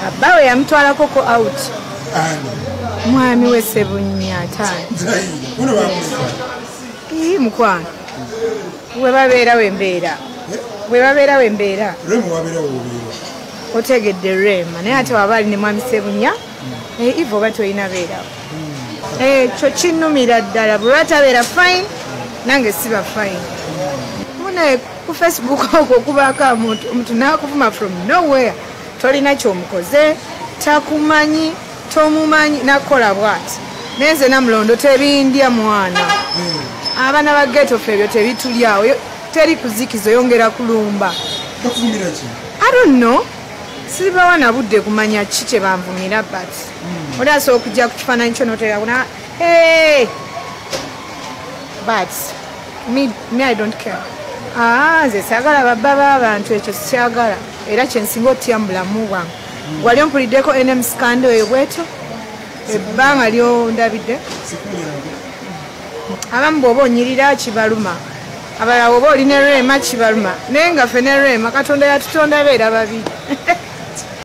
Abbawe yamutwalako ko out. Mwami we Sebunya ataano. Mukwano. We babeera wembeera. We babeera wembeera. Rema wabeera wobeera. Otegedde Rema naye ate waba ali ne mwami Sebunya. Ivo oba tolina beerawo. Kyo kinnumira ddala bwe batabeera fine nange siba fine. Munaye ku Facebook okwo kubaako omuntu n'akuvuma from nowhere. Tolina ky'omukoze, takumanyi, tomumanyi, nakola bw'ati. Naye nze Namulondo tebindya mwana. Abaana ba ghetto ffe ebyo tebitulyawo. Teri kuzikiza oyongera kulumba. Bakuvumira ki? I don't know. Sibawa na budde kumanya ki kye banvumira but oli asobola okujja ku kifaananyi kyo n'oteeka na hey! But me I don't care. Nze saagala babba b'abantu ekyo sikyagala era kye nsinga otya mu bulamu bwange. Wali ompuliddeko NM scandal eyo bwetyo? Ebbanga lyondabidde. Abamu bw'oba onyirira kibaluma. Abalala bw'oba oli ne Rema kibaluma. Naye nga ffe ne Rema Katonda yatutonda beera babiri.